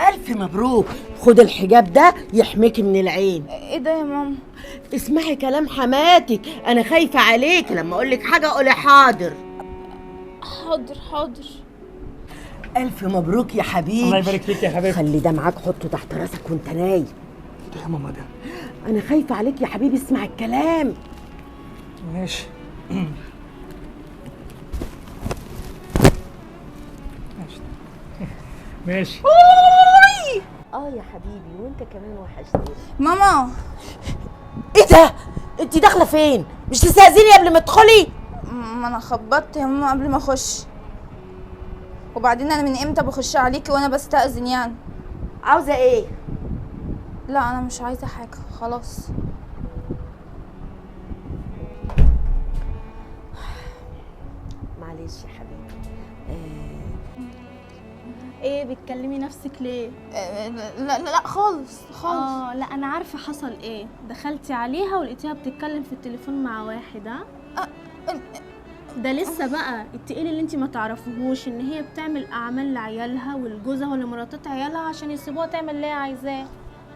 الف مبروك. خد الحجاب ده يحميكي من العين. ايه ده يا ماما؟ اسمعي كلام حماتك، انا خايفة عليك. لما اقول لك حاجة قولي حاضر. حاضر حاضر. الف مبروك يا حبيبي. الله يبارك فيك يا حبيبتي. خلي ده معاك، حطه تحت راسك وانت نايم. ايه يا ماما ده؟ انا خايفة عليك يا حبيبي، اسمع الكلام. ماشي ماشي ماشي. اه يا حبيبي، وانت كمان وحشتني. ماما ايه ده؟ انت داخله فين؟ مش تستأذني قبل ما تدخلي؟ ما انا خبطت يا ماما قبل ما اخش. وبعدين انا من امتى بخش عليكي وانا بستأذن يعني؟ عاوزه ايه؟ لا انا مش عايزه حاجة خلاص. معلش يا حبيبي. ايه بتكلمي نفسك ليه؟ لا لا لا خالص خالص. لا انا عارفه حصل ايه. دخلتي عليها ولقيتيها بتتكلم في التليفون مع واحد. ها ده لسه بقى التقيل اللي انت ما تعرفيهوش، ان هي بتعمل اعمال لعيالها ولجوزها ولمراتات عيالها عشان يسيبوها تعمل اللي هي عايزاه.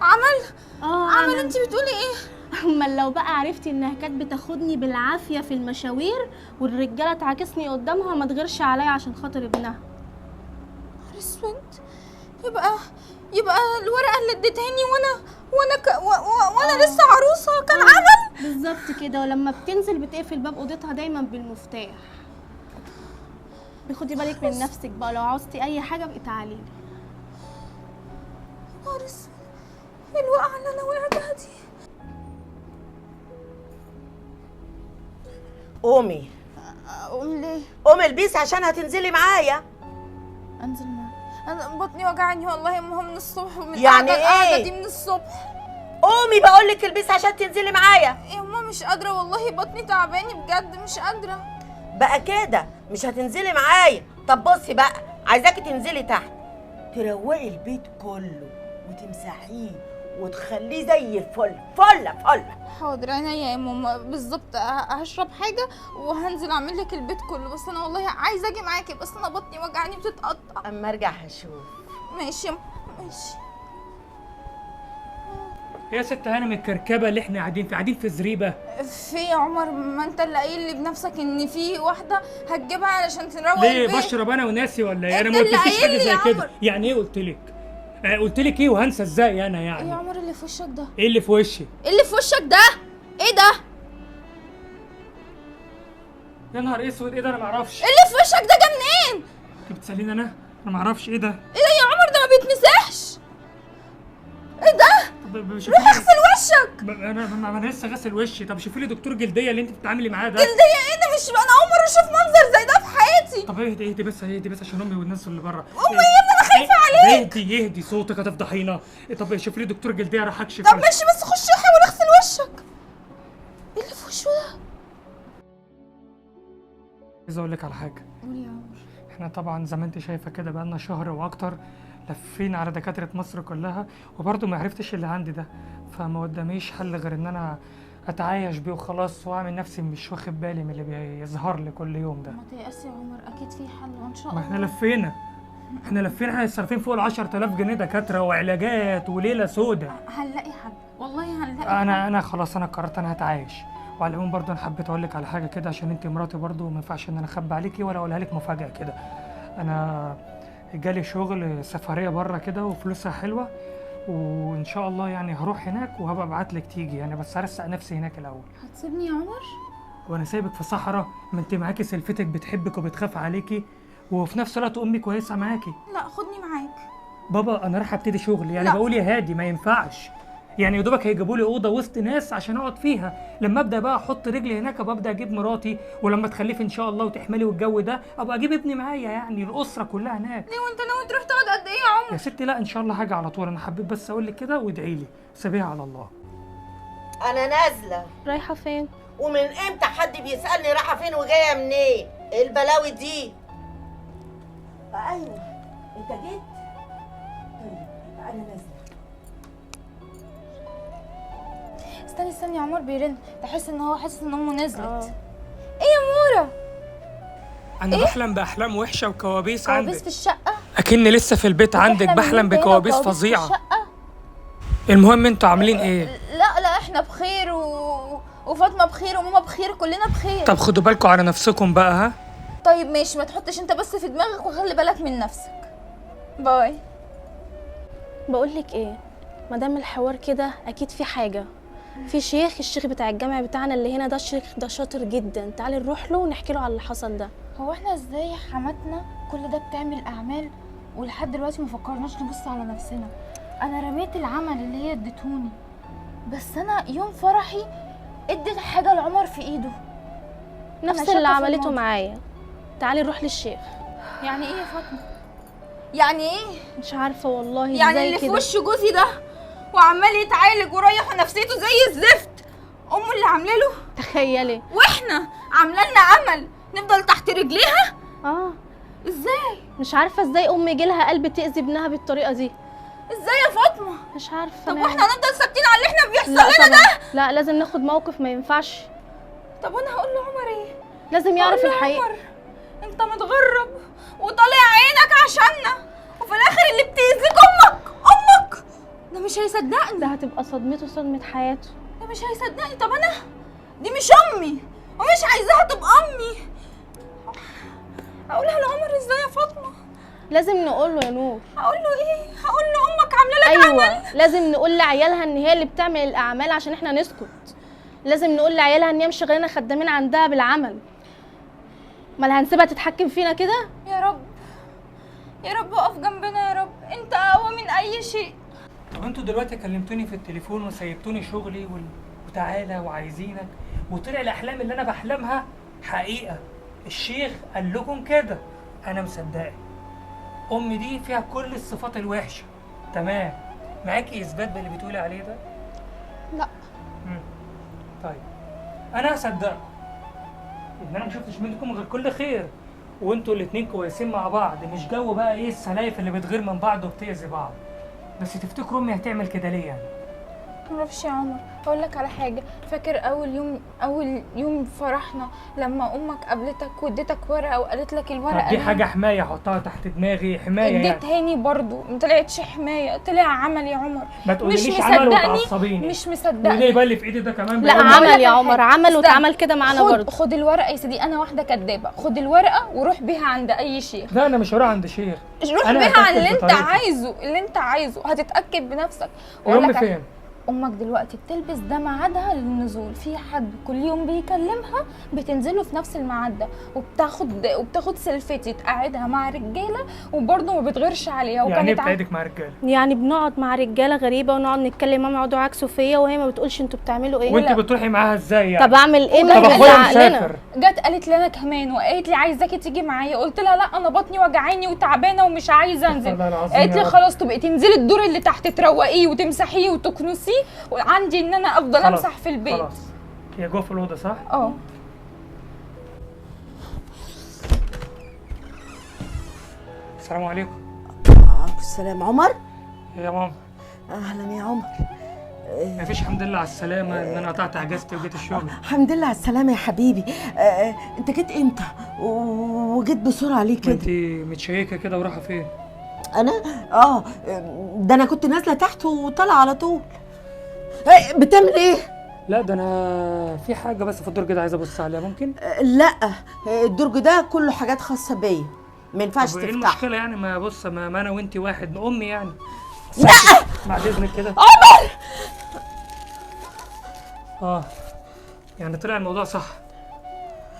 عمل؟ عمل. انت بتقولي ايه؟ امال لو بقى عرفتي انها كانت بتاخدني بالعافية في المشاوير والرجاله تعاكسني قدامها وما تغيرش عليا عشان خاطر ابنها. اسود. يبقى الورقة اللي اديتهاني وانا لسه عروسه كان عمل بالظبط كده. ولما بتنزل بتقفل باب اوضتها دايما بالمفتاح. خدي بالك من نفسك بقى، لو عوزتي اي حاجة ابقي تعالي لي. نهار اسود، الوقعة اللي انا وقعتها دي. قومي. اقوم ليه؟ قومي البسي عشان هتنزلي معايا. انزل معاك؟ انا بطني وجعني والله يا ماما من الصبح، ومن يعني القعدة ايه دي من الصبح. قومي بقول لك البسي عشان تنزلي معايا. يا ماما مش قادرة والله، بطني تعباني بجد مش قادرة. بقى كده مش هتنزلي معايا؟ طب بصي بقى، عايزاكي تنزلي تحت تروقي البيت كله وتمسحيه وتخليه زي الفل فله فله. حاضر عينيا يا ماما. بالظبط هشرب حاجة وهنزل اعمل لك البيت كله، بس انا والله عايزه اجي معاكي، بس انا بطني وجعاني بتتقطع. اما ارجع هشوف. ماشي ماشي. يا ست هانم الكركبه اللي احنا قاعدين في، قاعدين في زريبه. في يا عمر، ما انت اللي قايل لي بنفسك ان في واحدة هتجيبها علشان تروق ليه البيت. بشرب انا وناسي ولا ايه؟ انا ما قلتلكيش حاجة زي كده. يعني ايه قلت لك؟ قلت لك ايه وهنسى ازاي انا يعني؟ ايه يا عمر اللي في وشك ده؟ ايه اللي في وشي؟ ايه اللي في وشك ده؟ ايه ده؟ يا نهار اسود، ايه ده؟ انا ما اعرفش. ايه اللي في وشك ده؟ جه منين؟ انت بتساليني انا؟ انا ما اعرفش ايه ده. ايه ده يا عمر؟ ده ما بيتمسحش. ايه ده؟ طب روح اغسل وشك. انا لسه غاسل وشي. طب شوفي لي دكتور جلدية اللي انت بتتعاملي معاه ده. جلدية ايه ده؟ مش انا اول مرة اشوف منظر زي ده في حياتي. طب اهدي اهدي بس، اهدي بس عشان امي والناس اللي بره. امي يا ابني انا خايفة عليك. اهدي اهدي صوتك هتفضحينا. طب شوفي لي دكتور جلدية راح اكشف. طب ماشي، بس خش حاول اغسل وشك. ايه اللي في وشه ده؟ عايز اقول لك على حاجة. قولي يا عمر. احنا طبعا زي ما انت شايفه كده بقالنا شهر واكتر لفينا على دكاترة مصر كلها، وبرضه ما عرفتش اللي عندي ده، فما قداميش حل غير ان انا اتعايش بيه وخلاص، واعمل نفسي مش واخد بالي من اللي بيظهر لي كل يوم ده. ما تيأس يا عمر، اكيد في حل وان شاء الله. ما احنا لفينا، احنا صارفين فوق ال 10000 جنيه دكاترة وعلاجات وليلة سودة. هنلاقي حل والله هنلاقي. انا خلاص انا قررت انا هتعايش. وعلى العموم برضه انا حبيت اقول لك على حاجة كده عشان انت مراتي برضه، وما ينفعش ان انا اخبي عليكي ولا اقولها لك مفاجاة كده. انا جالي شغل سفرية بره كده وفلوسها حلوة، وان شاء الله يعني هروح هناك وهبقى ابعت لك تيجي يعني، بس هرسق نفسي هناك الاول. هتسيبني يا عمر؟ وانا سايبك في صحراء؟ ما انت معاكي سلفتك بتحبك وبتخاف عليكي، وفي نفس الوقت امي كويسة معاكي. لا خدني معاك بابا، انا رايح ابتدي شغل يعني. لا. بقول يا هادي ما ينفعش يعني، يا دوبك هيجيبوا لي اوضة وسط ناس عشان اقعد فيها. لما ابدا بقى احط رجلي هناك ابقى ابدا اجيب مراتي، ولما تخلفي ان شاء الله وتحملي والجو ده ابقى اجيب ابني معايا، يعني الاسرة كلها هناك. ليه وانت ناوي تروح تقعد قد ايه يا عمر؟ يا ستي لا ان شاء الله حاجة على طول. انا حبيت بس اقول لك كده وادعي لي، سيبيها على الله. انا نازله. رايحة فين؟ ومن امتى حد بيسالني رايحة فين وجاية منين؟ ايه البلاوي دي؟ ايوه انت جيت؟ طيب انا نازله. استني استني يا عمر بيرن، تحس ان هو حاسس ان امه نزلت. ايه يا مورا؟ انا إيه؟ بحلم باحلام وحشة وكوابيس. كوابيس عندك في الشقة؟ اكيد. اكني لسه في البيت عندك، بتحلم إن بحلم أنت هنا بكوابيس وكوابيس في فظيعة. الشقة؟ المهم انتوا عاملين ايه؟ لا لا احنا بخير وفاطمة بخير وماما بخير، كلنا بخير. طب خدوا بالكم على نفسكم بقى. ها طيب ماشي، ما تحطش انت بس في دماغك وخلي بالك من نفسك. باي. بقولك ايه، مادام الحوار كده اكيد في حاجة. في شيخ، الشيخ بتاع الجامع بتاعنا اللي هنا ده، الشيخ ده شاطر جدا، تعالي نروح له ونحكي له على اللي حصل ده. هو احنا ازاي حماتنا كل ده بتعمل اعمال ولحد دلوقتي ما فكرناش نبص على نفسنا؟ انا رميت العمل اللي هي اديتهوني، بس انا يوم فرحي اديت حاجة لعمر في ايده. نفس شاكة اللي في عملته الموضوع. معايا. تعالي نروح للشيخ. يعني ايه يا فاطمة؟ يعني ايه؟ مش عارفه والله يعني ازاي اللي في كده. وش جوزي ده وعمال يتعالج ورايح ونفسيته زي الزفت، امه اللي عامله له؟ تخيلي. واحنا عامله لنا عمل نفضل تحت رجليها؟ اه ازاي؟ مش عارفه ازاي ام يجي لها قلب تاذي ابنها بالطريقة دي. ازاي يا فاطمة؟ مش عارفه. طب أنا. واحنا هنفضل ثابتين على اللي احنا بيحصل لا لنا ده؟ طبعا، لا لازم ناخد موقف، ما ينفعش. طب وانا هقول لعمر ايه؟ لازم يعرف هقول له الحقيقة. عمر انت متغرب وطالع عينك عشاننا، وفي الاخر اللي بتأذيك امك. امك ده مش هيصدقني، ده هتبقى صدمته، صدمة حياته. ده مش هيصدقني. طب انا دي مش امي ومش عايزاها تبقى امي. اقولها لعمر ازاي يا فاطمة؟ لازم نقول له يا نور. هقول له ايه؟ هقول له امك عامله لك ايوه عمل؟ لازم نقول لعيالها ان هي اللي بتعمل الاعمال عشان احنا نسكت. لازم نقول لعيالها ان هي مشغلنا خدامين عندها بالعمل. امال هنسيبها تتحكم فينا كده؟ يا رب يا رب اقف جنبنا يا رب، انت اقوى من اي شيء. طب انتوا دلوقتي كلمتوني في التليفون وسيبتوني شغلي وتعالى وعايزينك، وطلع الاحلام اللي انا بحلمها حقيقة. الشيخ قال لكم كده، انا مصدقك. امي دي فيها كل الصفات الوحشة. تمام، معاكي اثبات باللي بتقولي عليه ده؟ لا. طيب انا هصدقكم ان انا ما شفتش منكم غير كل خير، وانتوا الاتنين كويسين مع بعض، مش جو بقى ايه السلايف اللي بتغير من بعض وبتأذي بعض. بس تفتكروا امي هتعمل كده ليه يعني؟ معرفش يا عمر. اقول لك على حاجة، فاكر اول يوم فرحنا لما امك قابلتك واديتك ورقة وقالت لك الورقة طب دي حاجة حماية احطها تحت دماغي، حماية يعني. اديتهاني برضو ما طلعتش حماية، طلع عمل يا عمر. ما تقوليليش عمل وتعصبيني. مش مصدقني. وليه بقى اللي في ايدي ده كمان؟ لا عمل يا عمر، عمل واتعمل كده معانا برضو. خد الورقة يا سيدي، انا واحدة كدابه. خد الورقة وروح بيها عند اي شيخ. لا انا مش هروح عند شيخ، روح بيها عن اللي انت عايزه، اللي انت عايزه هتتاكد بنفسك. امي فين؟ امك دلوقتي بتلبس ده ميعادها للنزول، في حد كل يوم بيكلمها بتنزله في نفس الميعاد ده، وبتاخد سيلفيتي تقعدها مع رجاله وبرضه ما بتغيرش عليها. وكانت يعني بتقعدك مع رجاله؟ يعني بنقعد مع رجاله غريبة ونقعد نتكلم معاهم، يقعدوا يعاكسوا فيا وهي ما بتقولش انتوا بتعملوا ايه. وانت بتروحي معاها ازاي يعني؟ طب اعمل ايه؟ طب اخويا مسافر. جت قالت لي انا كمان، وقالت لي عايزاكي تيجي معايا، قلت لها لا انا بطني وجعاني وتعبانه ومش عايزه انزل. قالت لي خلاص تبقي تنزلي الدور اللي تحت تروقيه وتمسحيه وتكنسيه، وعندي ان انا افضل امسح في البيت. خلاص هي جوه في الاوضة صح؟ اه. السلام عليكم. وعليكم السلام. عمر؟ يا ماما. اهلا يا عمر. مفيش الحمد لله على السلامة، ان انا قطعت اجازتي وجيت الشغل. الحمد لله على السلامة يا حبيبي. انت جيت امتى؟ وجيت بسرعة ليه كده؟ انت متشيكه كده ورايحه فين؟ انا؟ ده انا كنت نازله تحت وطالعه على طول. بتعمل ايه؟ لا ده انا في حاجة بس في الدرج ده عايز ابص عليها، ممكن؟ لا الدرج ده كله حاجات خاصة بيا، ما ينفعش تفتحه. ايه المشكلة يعني؟ ما بص، ما انا وانت واحد، امي يعني. لا بعد اذنك كده. عمر. يعني طلع الموضوع صح.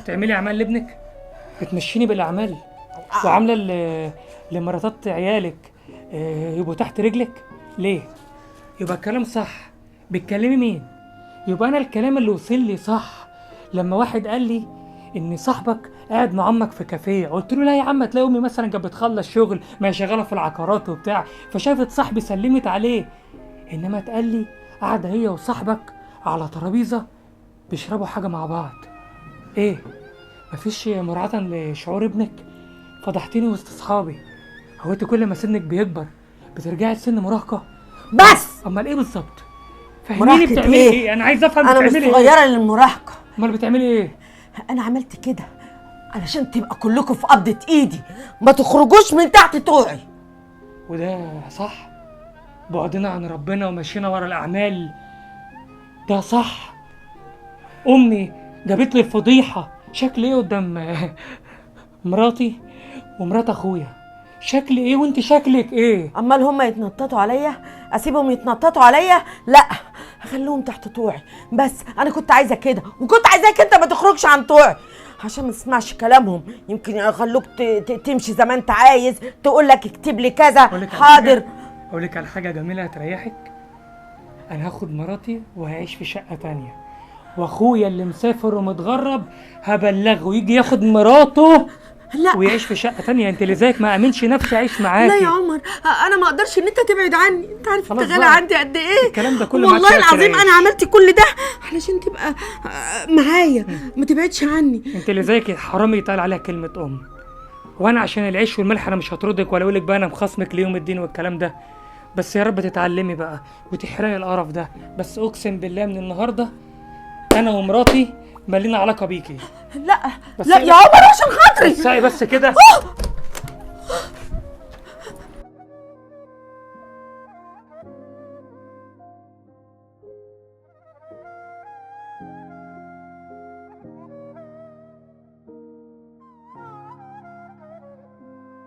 بتعملي اعمال لابنك؟ بتمشيني بالاعمال وعامله لمراتات عيالك يبقوا تحت رجلك ليه؟ يبقى الكلام صح. بتكلمي مين؟ يبقى انا الكلام اللي وصل لي صح لما واحد قال لي ان صاحبك قاعد مع عمك في كافيه، قلت له لا يا عم، تلاقي امي مثلا كانت بتخلص شغل، ما هي شغالة في العقارات وبتاع، فشافت صاحبي سلمت عليه. انما اتقال لي قاعدة هي وصاحبك على ترابيزة بيشربوا حاجة مع بعض. ايه؟ مفيش مراعاة لشعور ابنك؟ فضحتني وسط اصحابي. هو انت كل ما سنك بيكبر بترجعي لسن مراهقة؟ بس امال ايه بالظبط؟ فهميني بتعملي ايه؟ انا عايز افهم بتعملي ايه. انا مش صغيرة للمراهقه. امال بتعملي ايه؟ انا عملت كده علشان تبقى كلكم في قبضه ايدي، ما تخرجوش من تحت طوعي. وده صح؟ بعدنا عن ربنا ومشينا ورا الاعمال ده صح؟ امي جابت لي الفضيحة، شكل ايه قدام مراتي ومرات اخويا؟ شكل ايه وانت شكلك ايه؟ امال هم يتنططوا عليا؟ اسيبهم يتنططوا عليا؟ لا، هخليهم تحت طوعي. بس انا كنت عايزه كده، وكنت عايزاك انت ما تخرجش عن طوعي عشان ما تسمعش كلامهم، يمكن يخلوك تمشي زي ما انت عايز، تقول لك اكتب لي كذا. حاضر. اقول لك على حاجة جميلة هتريحك، انا هاخد مراتي وهعيش في شقه تانية، واخويا اللي مسافر ومتغرب هبلغه يجي ياخد مراته. لا، ويعيش في شقه تانية. انت اللي زيك ما امنش نفسي اعيش معاكي. لا يا عمر، انا ما اقدرش ان انت تبعد عني، انت عارف انت غالي عندي قد ايه. الكلام ده كله والله العظيم انا عملت كل ده علشان تبقى معايا، ما تبعدش عني. انت اللي زيك حرامي يتقال عليها كلمة ام، وانا عشان العيش والملح انا مش هطردك ولا اقول لك بقى انا مخصمك ليوم الدين والكلام ده، بس يا رب تتعلمي بقى وتحرقي القرف ده. بس اقسم بالله من النهارده انا ومراتي مالينا علاقة بيكي. لا لا يا عمر عشان خاطري. بس بس كده.